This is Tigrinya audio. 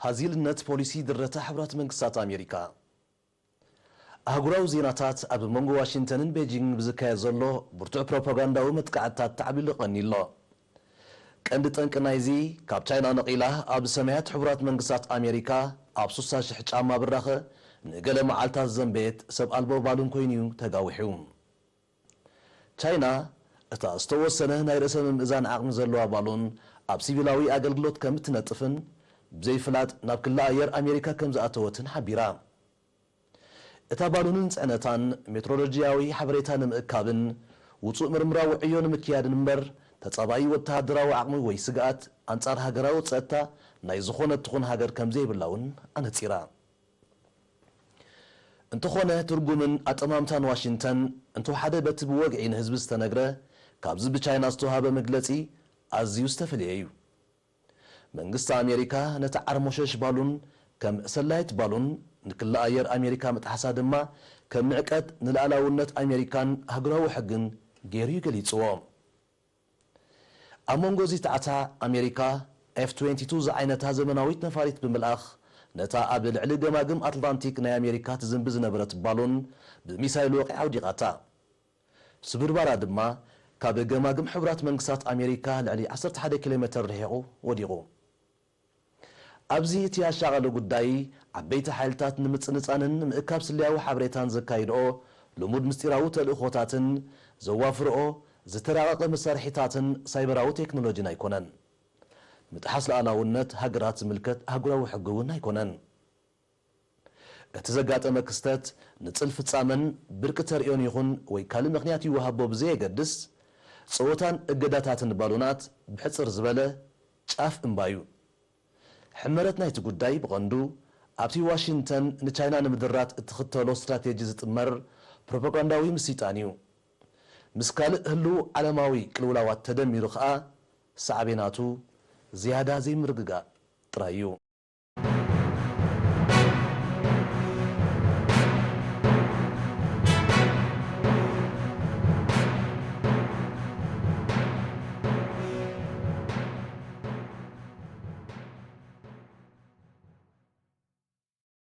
ኣዚልነት ፖሊሲ ድረታ ሕቡራት መንግስታት ኣሜሪካ። ኣህጉራዊ ዜናታት። ኣብ መንጎ ዋሽንግተንን ቤጂንግን ብዝካየድ ዘሎ ብርቱዕ ፕሮፓጋንዳዊ መጥቃዕትታት ተዓቢሉ ቀኒሎ። ቀንዲ ጠንቂ ናይዚ፣ ካብ ቻይና ነቒላ ኣብ ሰማያት ሕቡራት መንግስታት ኣሜሪካ ኣብ ሱሳ ሽሕ ጫማ ብራኸ ንገለ መዓልታት ዘንበየት ሰብ ኣልቦ ባሉን ኮይኑ እዩ ተጋዊሑ። ቻይና፣ እታ ዝተወሰነ ናይ ርእሰ ምምእዛን ዓቕሚ ዘለዋ ባሉን ኣብ ሲቪላዊ ኣገልግሎት ከም እትነጥፍን ብዘይፍላጥ ናብ ክሊ ኣየር ኣሜሪካ ከም ዝኣተወትን ሓቢራ። እታ ባሉንን ጽዕነታን ሜትሮሎጂያዊ ሓበሬታ ንምእካብን ውጹእ ምርምራዊ ዕዮ ንምክያድን እምበር፣ ተጻባኢ ወተሃደራዊ ዓቕሚ ወይ ስግኣት ኣንጻር ሃገራዊ ጸጥታ ናይ ዝኾነት ትኹን ሃገር ከም ዘይብላ እውን ኣነጺራ። እንተኾነ፣ ትርጉምን ኣጠማምታን ዋሽንግተን እንተወሓደ በቲ ብወግዒ ንህዝቢ ዝተነግረ፣ ካብዚ ብቻይና ዝተዋህበ መግለጺ ኣዝዩ ዝተፈለየ እዩ። መንግስቲ ኣሜሪካ ነቲ ዓርሞሸሽ ባሉን ከም ሰላይት ባሉን፣ ንክሊ ኣየር ኣሜሪካ ምጥሓሳ ድማ ከም ንዕቀት ንልኣላውነት ኣሜሪካን ኣህጉራዊ ሕግን ገይሩ እዩ ገሊጽዎ። ኣብ መንጎ እዚ ታዕታ፣ ኣሜሪካ ኤፍ ትዌንቲ ቱ ዝዓይነታ ዘመናዊት ነፋሪት ብምልኣኽ፣ ነታ ኣብ ልዕሊ ገማግም ኣትላንቲክ ናይ ኣሜሪካ ትዝንቢ ዝነበረት ባሉን ብሚሳይል ወቒዓ ኣውዲቓታ። ስብርባራ ድማ ካብ ገማግም ሕቡራት መንግስታት ኣሜሪካ ልዕሊ ዓሰርተ ሓደ ኪሎ ሜተር ርሒቑ ወዲቑ። ኣብዚ እቲ ኣሻቓሊ ጉዳይ፣ ዓበይቲ ሓይልታት ንምጽንጻንን ንምእካብ ስለያዊ ሓበሬታን ዘካይድኦ ልሙድ ምስጢራዊ ተልእኾታትን ዘዋፍርኦ ዝተራቐቐ መሳርሒታትን ሳይበራዊ ቴክኖሎጂን ኣይኮነን። ምጥሓስ ሉዓላውነት ሃገራት ዝምልከት ኣህጉራዊ ሕጊ እውን ኣይኮነን። እቲ ዘጋጠመ ክስተት ንጽል ፍጻመን ብርቂ ተርእዮን ይኹን ወይ ካልእ ምኽንያት ይወሃቦ ብዘየገድስ፣ ጸወታን እገዳታትን ባሉናት ብሕጽር ዝበለ ጫፍ እምባዩ። ሕመረት ናይቲ ጉዳይ ብቐንዱ ኣብቲ ዋሽንግተን ንቻይና ንምድራት እትኽተሎ ስትራቴጂ ዝጥመር ፕሮፓጋንዳዊ ምስይጣን እዩ። ምስ ካልእ ህሉው ዓለማዊ ቅልውላዋት ተደሚሩ ኸኣ ሳዕቤናቱ ዝያዳ ዘይምርግጋእ ጥራይ እዩ።